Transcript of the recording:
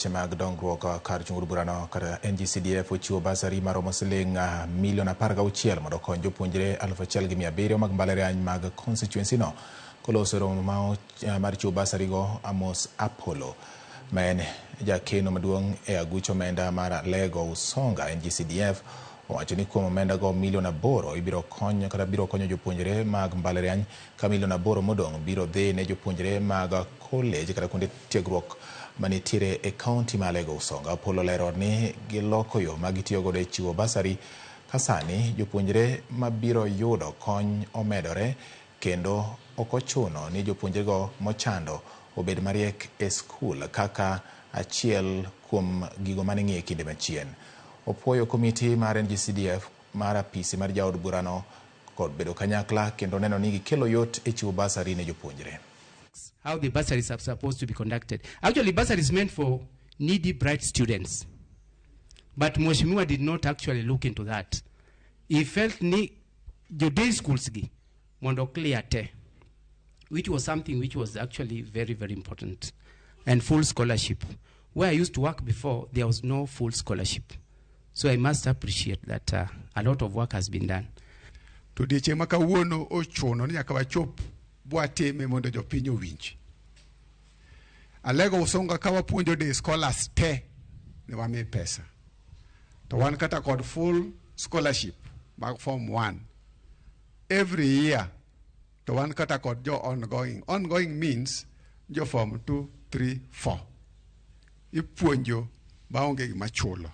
weche mag dongruok, kar chung' od burano kata NGCDF ochiwo basari maromo siling milion 16 mondo okony jopuonjre 1700 mag mbalariany mag constituency no. Koloso e romo mar chiwo basari go, Amos Apollo ma en jakeno maduong' e aguch omenda mar Alego Usonga NGCDF owacho ni kuom omenda go milion 8 ibiro konyo kata biro konyo jopuonjre mag mbalariany, ka milion 8 modong' biro dhi ne jopuonjre mag college kata kuonde tiegruok manitiere e kaunti ma Alego Usonga. Apollo lero ni giloko yo ma gitiyo godo e chiwo basari ka sani jopuonjre mabiro yudo kony omedore kendo ok ochuno ni jopuonjrego mochando obed mariek e skul kaka achiel kuom gigo mane ng'iye kinde machien. Opuoyo komiti mar NGCDF mar apisi mar jaod burano kod bedo kanyakla kendo neno ni gikelo yot e chiwo basari ne jopuonjre. How the bursaries are supposed to be conducted. Actually, bursary is meant for needy, bright students. But Mheshimiwa did not actually look into that. He felt ni jo day schools gi mondo clear te, which was something which was actually very, very important. And full scholarship. Where I used to work before, there was no full scholarship. So I must appreciate that a lot of work has been done. To odiechieng' ma kawuono ochuno ni nyaka wachop bwatime mondo jopiny owinj. Alego Usonga ka wapuonjo day scholars te ne wami pesa. To wan kata kod full scholarship mag form 1 every year, to wan kata kod jo ongoing. Ongoing means jo form 2, 3, 4 ipuonjo maonge gima chulo.